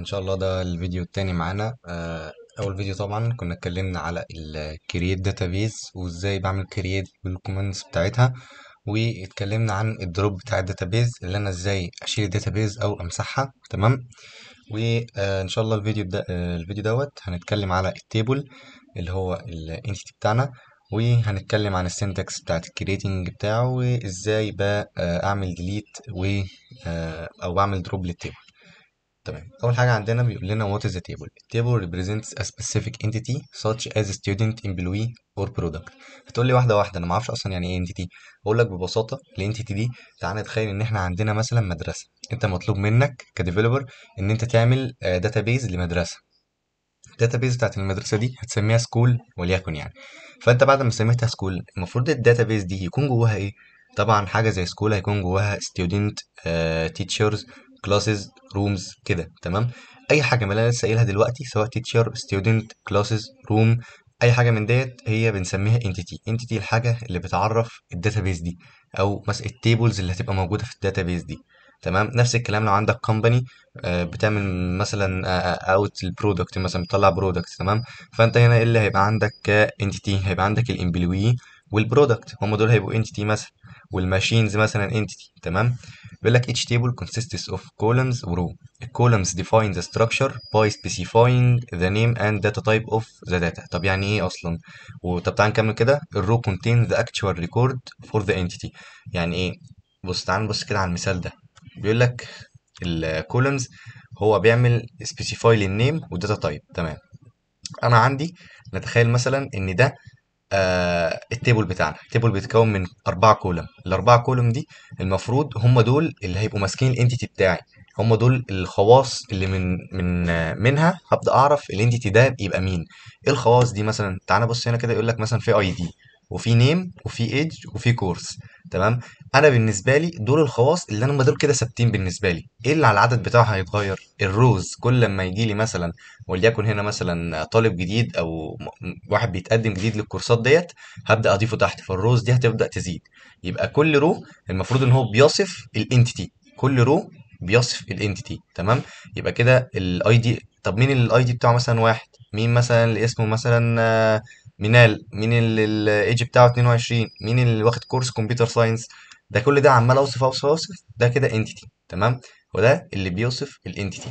شاء الله ده الفيديو التاني معانا. اول فيديو طبعا كنا اتكلمنا على ال create database وازاي بعمل create بال commands بتاعتها، واتكلمنا عن ال drop بتاع ال database اللي انا ازاي اشيل ال database او امسحها. تمام. وان شاء الله الفيديو ده الفيديو دوت هنتكلم على ال table اللي هو ال entity بتاعنا، وهنتكلم عن ال syntax بتاعت ال creating بتاعه وازاي اعمل delete و او بعمل drop لل table. تمام. اول حاجه عندنا بيقول لنا what is a table. Table represents a specific entity such as a student, employee or product. هتقول لي واحده واحده، انا ما اعرفش اصلا يعني ايه entity. اقول لك ببساطه ال entity دي، تعالى نتخيل ان احنا عندنا مثلا مدرسه، انت مطلوب منك ك developer ان انت تعمل database لمدرسه. ال database بتاعت المدرسه دي هتسميها school وليكن يعني. فانت بعد ما سميتها school المفروض ال database دي يكون جواها ايه؟ طبعا حاجه زي school هيكون جواها student، teachers، classes، rooms كده. تمام. اي حاجه من اللي انا لسه قايلها دلوقتي سواء teacher، student، classes، room، اي حاجه من ديت هي بنسميها entity. entity الحاجه اللي بتعرف ال database دي، او مثلا ال tables اللي هتبقى موجوده في ال database دي. تمام. نفس الكلام لو عندك company بتعمل مثلا out ال product، مثلا بتطلع product. تمام. فانت هنا ايه اللي هيبقى عندك ك entity؟ هيبقى عندك ال employee وال product، هم دول هيبقوا entity مثلا، وال machines مثلا entity. تمام. بيقول لك each table consists of columns و row. The columns define the structure by specifying the name and data type of the data. طب يعني ايه اصلا؟ وطب تعال نكمل كده. ال row contain the actual record for the entity. يعني ايه؟ بص تعال نبص كده على المثال ده. بيقول لك ال columns هو بيعمل specify لل name وال data type. تمام. انا عندي نتخيل مثلا ان ده ال table بتاعنا. ال table بيتكون من 4 column. ال4 column دي المفروض هم دول اللي هيبقوا ماسكين ال entity بتاعي، هم دول الخواص اللي من من آه، منها هبدا اعرف ال entity ده يبقى مين. ايه الخواص دي مثلا؟ تعال بص هنا كده، يقول لك مثلا في ID وفي name وفي age وفي course. تمام. انا بالنسبه لي دول الخواص اللي انا هم دول كده ثابتين بالنسبه لي. ايه اللي على العدد بتاعه هيتغير؟ ال rows. كل لما يجي لي مثلا وليكن هنا مثلا طالب جديد او واحد بيتقدم جديد للكورسات ديت، هبدا اضيفه تحت، فال rows دي هتبدا تزيد. يبقى كل row المفروض ان هو بيصف ال entity، كل row بيصف ال entity. تمام. يبقى كده ال ID. طب مين ال ID بتاعه مثلا واحد؟ مين مثلا اللي اسمه مثلا مينال؟ مين اللي الايدج بتاعه 22؟ مين اللي واخد course computer science؟ ده كل ده عمال اوصف اوصف اوصف، ده كده entity. تمام. وده اللي بيوصف ال entity.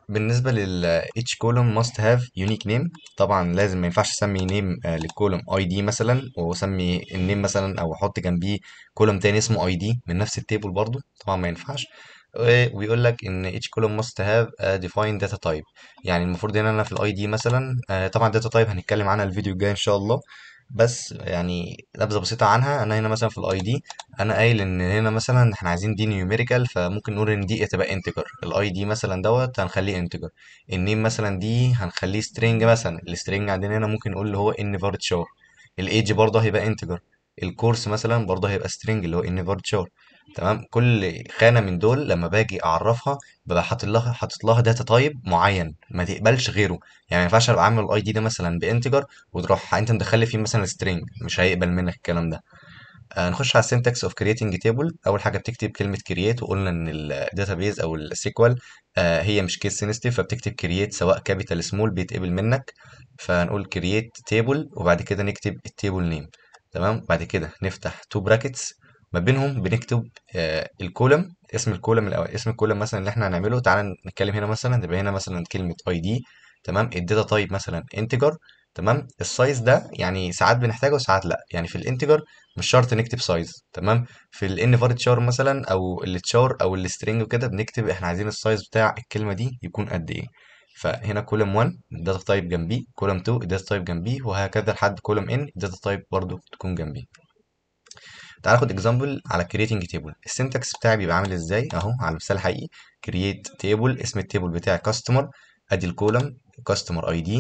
بالنسبة لل each column must have unique name. طبعا لازم، ما ينفعش اسمي name لل column ID مثلا واسمي ال name مثلا او احط جنبيه column تاني اسمه ID من نفس ال table برضو، طبعا ما ينفعش. ويقول لك ان each column must have a defined data type. يعني المفروض ان انا في ال ID مثلا، طبعا data type هنتكلم عنها الفيديو الجاي ان شاء الله، بس يعني نبذة بسيطة عنها. انا هنا مثلا في ال ID انا قايل ان هنا مثلا احنا عايزين دي numerical، فممكن نقول ان دي تبقى integer. ال ID مثلا دوت هنخليه integer. ال name مثلا دي هنخليه string مثلا، ال string عندنا هنا ممكن نقول اللي هو nvarchar. ال age برضه هيبقى integer. ال course مثلا برضه هيبقى string اللي هو nvarchar. تمام. كل خانه من دول لما باجي اعرفها ببقى حاطط لها data type معين ما تقبلش غيره. يعني ما ينفعش ابقى عامل ال ID ده مثلا ب integer وتروح انت مدخل لي فيه مثلا string، مش هيقبل منك الكلام ده. نخش على ال syntax of creating table. اول حاجه بتكتب كلمه create، وقلنا ان ال database او ال SQL هي مش case sensitive، فبتكتب create سواء capital small بيتقبل منك. فهنقول create table وبعد كده نكتب ال table name. تمام. بعد كده نفتح two brackets، ما بينهم بنكتب ال column، اسم ال column الاول، اسم ال column مثلا اللي احنا هنعمله. تعال نتكلم هنا مثلا، نبقى هنا مثلا كلمه ID. تمام. ال data type مثلا integer. تمام. ال size ده يعني ساعات بنحتاجه وساعات لا، يعني في ال integer مش شرط نكتب size. تمام. في ال nvarchar مثلا او ال char او ال string وكده بنكتب احنا عايزين ال size بتاع الكلمه دي يكون قد ايه. فهنا column 1 ال data type جنبيه، column 2 ال data type جنبيه، وهكذا لحد column n ال data type برضو تكون جنبيه. تعال ناخد example على creating table. ال syntax بتاعي بيبقى عامل ازاي اهو على مثال حقيقي. create table، اسم ال table بتاعي customer، ادي ال column customer ID،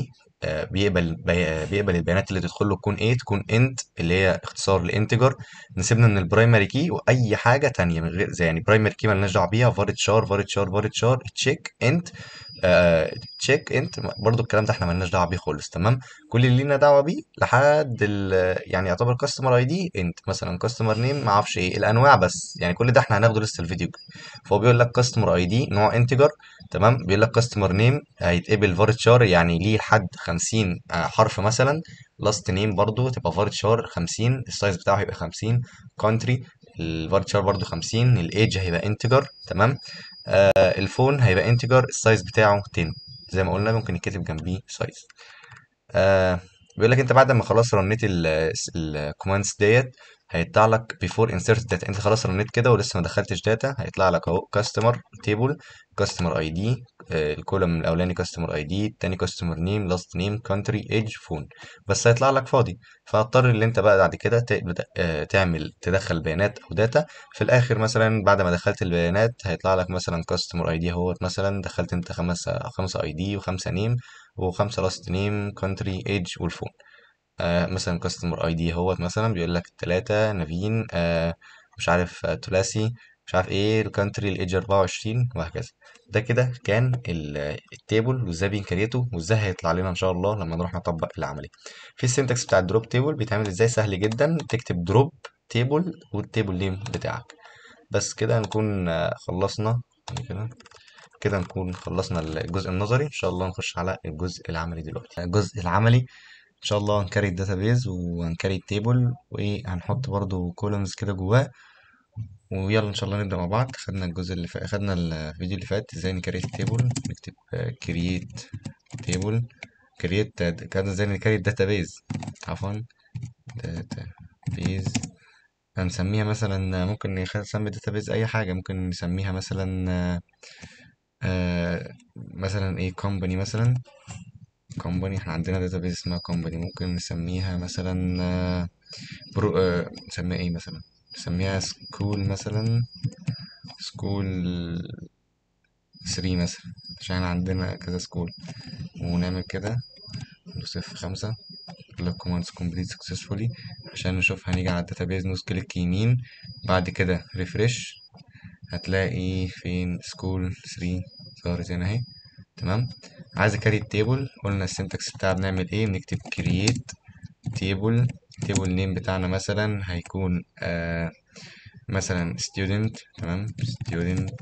بيقبل البيانات اللي تدخل له تكون ايه؟ تكون int اللي هي اختصار ل integer. نسيبنا من ال primary key واي حاجه تانية من غير زي يعني primary key مالناش دعوه بيها، varchar varchar varchar check int. check انت برضو الكلام ده احنا مالناش دعوه بيه خالص. تمام، كل اللي لينا دعوه بيه لحد يعني يعتبر customer ID انت مثلا customer name ما اعرفش ايه الانواع، بس يعني كل ده احنا هناخده لسه الفيديو الجاي. فهو بيقول لك customer ID نوع integer. تمام، بيقول لك customer name هيتقبل varchar، يعني ليه لحد 50 حرف مثلا. last name برضو تبقى varchar 50، ال size بتاعه هيبقى 50. country ال varchar برضو 50. الايدج هيبقى integer. تمام، ال phone هيبقى integer، ال size بتاعه 10 زي ما قلنا، ممكن يتكتب جنبيه size. آه بيقول لك انت بعد ما خلاص رنيت ال commands ديت، هيطلع لك before insert data. انت خلاص رنيت كده ولسه ما دخلتش data، هيطلع لك اهو customer table، customer ID، ال column الاولاني customer ID، التاني customer name، last name، country، age، phone، بس هيطلع لك فاضي. فهتضطر اللي انت بقى بعد كده تعمل تدخل بيانات او data في الاخر. مثلا بعد ما دخلت البيانات هيطلع لك مثلا customer ID اهوت، مثلا دخلت انت خمسة ID وخمسة name وخمسة last name، country، age، وال phone. مثلا customer ID اهوت مثلا بيقول لك التلاتة نافين، مش عارف، تلاسي، مش عارف ايه ال country، ال age 24، وهكذا. ده كده كان ال table وازاي بنكريته وازاي هيطلع لنا ان شاء الله لما نروح نطبق العملي. في ال syntax بتاع ال drop table بيتعمل ازاي؟ سهل جدا، تكتب drop table وال table name بتاعك. بس كده نكون خلصنا كده، كده نكون خلصنا الجزء النظري. ان شاء الله نخش على الجزء العملي دلوقتي. الجزء العملي ان شاء الله هن create database وهن create table وهنحط برضو columns كده جواه، ويلا ان شاء الله نبدا مع بعض. خدنا الجزء اللي فات، خدنا الفيديو اللي فات ازاي ن create table، نكتب create table، create كده ازاي ن create database، عفوا database هنسميها مثلا، ممكن نسمي database اي حاجه، ممكن نسميها مثلا، مثلا ايه، company مثلا، company، احنا عندنا database اسمها company، ممكن نسميها مثلا، برو، نسميها ايه مثلا، نسميها school مثلا، school 3 مثلا، عشان عندنا كذا school. ونعمل كده ندوس F 5، يقول لك commands complete successfully. عشان نشوف هنيجي على ال database ندوس click يمين، بعد كده refresh، هتلاقي فين school 3 ظهرت هنا اهي. تمام، عايز ا create table، قلنا ال syntax بتاعنا بنعمل ايه، بنكتب create table، table name بتاعنا مثلا هيكون مثلا student. تمام، student،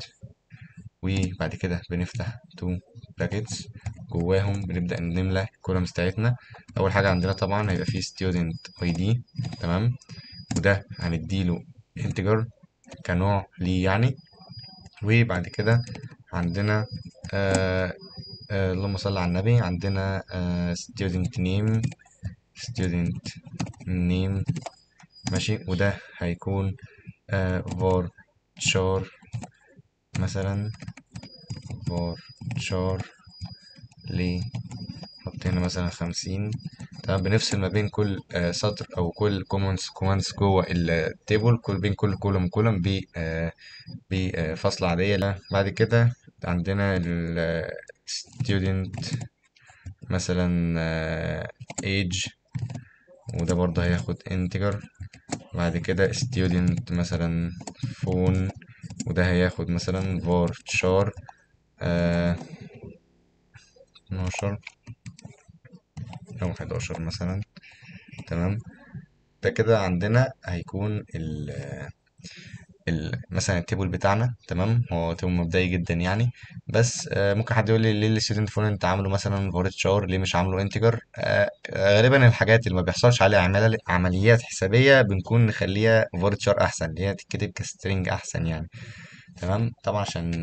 وبعد كده بنفتح two brackets جواهم بنبدأ نملى ال columns بتاعتنا. أول حاجة عندنا طبعا هيبقى فيه student ID. تمام، وده هنديله integer كنوع ليه يعني. وبعد كده عندنا اللهم صل على النبي، عندنا student name، student name ماشي، وده هيكون varchar مثلا، varchar ليه حطينا مثلا 50. تمام، بنفصل ما بين كل سطر او كل commands جوه ال table، بين كل column column بفاصلة عادية. لا، بعد كده عندنا ال student مثلا، age، وده برضه هياخد integer. بعد كده student مثلا phone، وده هياخد مثلا varchar، 12 أو 11 مثلا. تمام، ده كده عندنا هيكون مثلا ال table بتاعنا. تمام، هو table مبدئي جدا يعني، بس ممكن حد يقول لي ليه ال student phone انت عامله مثلا varchar، ليه مش عامله integer؟ غالبا الحاجات اللي ما بيحصلش عليها عمليات حسابيه بنكون نخليها varchar احسن، اللي هي تتكتب ك string احسن يعني. تمام، طبعا عشان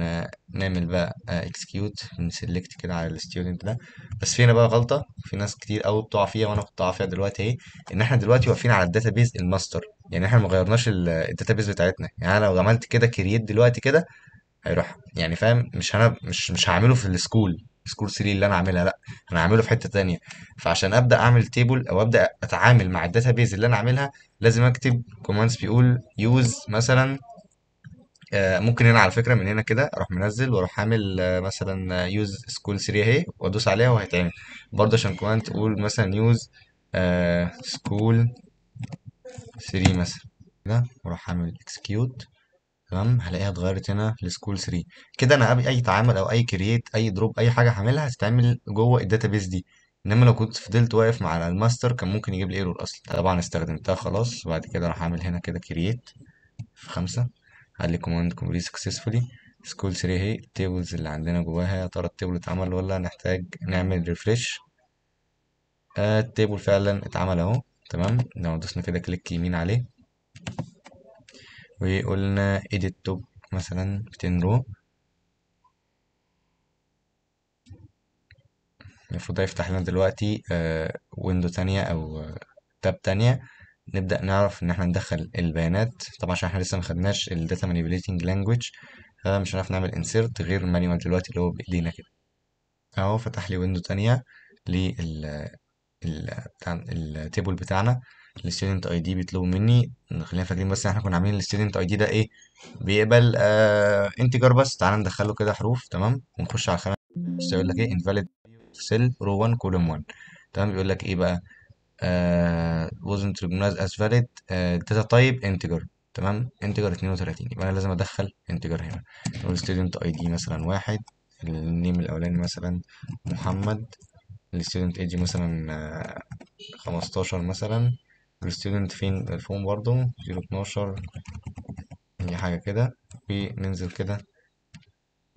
نعمل بقى execute، ن select كده على ال student ده. بس في هنا بقى غلطه في ناس كتير قوي بتقع فيها، وانا كنت بقع فيها دلوقتي اهي، ان احنا دلوقتي واقفين على ال database ال master، يعني احنا ما غيرناش ال database بتاعتنا. يعني انا لو عملت كده create دلوقتي كده هيروح، يعني فاهم، مش انا مش هعمله في ال school 3 اللي انا عاملها، لا انا هعمله في حته تانية. فعشان ابدا اعمل table او ابدا اتعامل مع ال database اللي انا عاملها، لازم اكتب commands بيقول use مثلا، ممكن هنا على فكره من هنا كده اروح منزل واروح عامل، مثلا use school 3 اهي، وادوس عليها وهيتعمل برضه. عشان كمان تقول مثلا use، school 3 مثلا كده، واروح اعمل execute. تمام، هلاقيها اتغيرت هنا ل school 3. كده انا اي تعامل او اي create اي drop اي حاجه هعملها هتتعمل جوه ال database دي. انما لو كنت فضلت واقف مع الماستر كان ممكن يجيب لي error اصلا. طبعا استخدمتها خلاص. وبعد كده راح اعمل هنا كده create في 5، قال لي command complete successfully. school 3 اهي ال tables اللي عندنا جواها. يا ترى ال table اتعمل ولا نحتاج نعمل refresh؟ ال table فعلا اتعمل اهو. تمام، لو دوسنا كده click يمين عليه وقلنا edit top مثلا 200 row، المفروض هيفتح لنا دلوقتي window تانية او tab تانية، نبدأ نعرف ان احنا ندخل البيانات. طبعا عشان احنا لسه ما خدناش ال data manipulating language فمش هنعرف نعمل insert غير manual دلوقتي اللي هو بايدينا كده. اهو فتح لي window تانية لل بتاع ال table بتاعنا. ال student ID بيطلبوا مني، خلينا فاكرين بس احنا كنا عاملين ال student ID ده ايه، بيقبل integer بس. تعالى ندخله كده حروف. تمام، ونخش على الخانه بس يقول لك ايه invalid cell row 1 column 1. تمام، بيقول لك ايه بقى، wasn't recognized as valid، data type integer. تمام، integer 32، يبقى انا لازم ادخل integer هنا. نقول student ID مثلا 1، ال name الاولاني مثلا محمد، ال student age مثلا، 15 مثلا، ال student فين ال phone برضو 0 12، اي حاجه كده. وننزل كده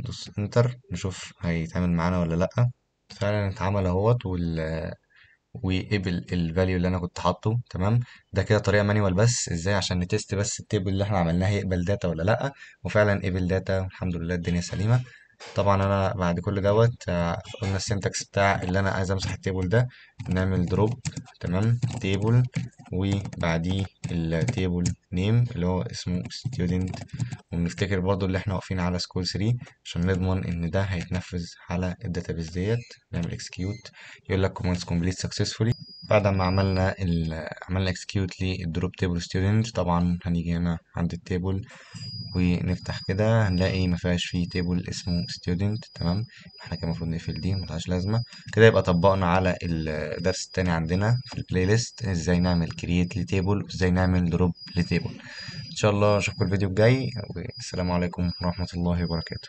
ندوس enter نشوف هيتعمل معانا ولا لا. فعلا اتعمل اهوت، وقبل ال value اللي انا كنت حاطه. تمام، ده كده طريقه manual بس ازاي عشان ن test بس ال table اللي احنا عملناه هيقبل data ولا لا. وفعلا قبل data والحمد لله الدنيا سليمه. طبعا انا بعد كل دوت، قلنا ال syntax بتاع اللي انا عايز امسح ال table ده، نعمل drop. تمام، table وبعديه ال table name اللي هو اسمه student، ونفتكر برضو اللي احنا واقفين على school 3 عشان نضمن ان ده هيتنفذ على ال database ديت. نعمل execute، يقول لك commands complete successfully. بعد ما عملنا execute لل drop table student، طبعا هنيجي هنا عند ال table ونفتح كده هنلاقي ما فيهاش فيه table اسمه student. تمام، احنا كان المفروض نقفل دي، ملهاش لازمه. كده يبقى طبقنا على الدرس التاني عندنا في ال playlist ازاي نعمل create ل table وازاي نعمل drop ل table. ان شاء الله اشوفكم الفيديو الجاي، والسلام عليكم ورحمه الله وبركاته.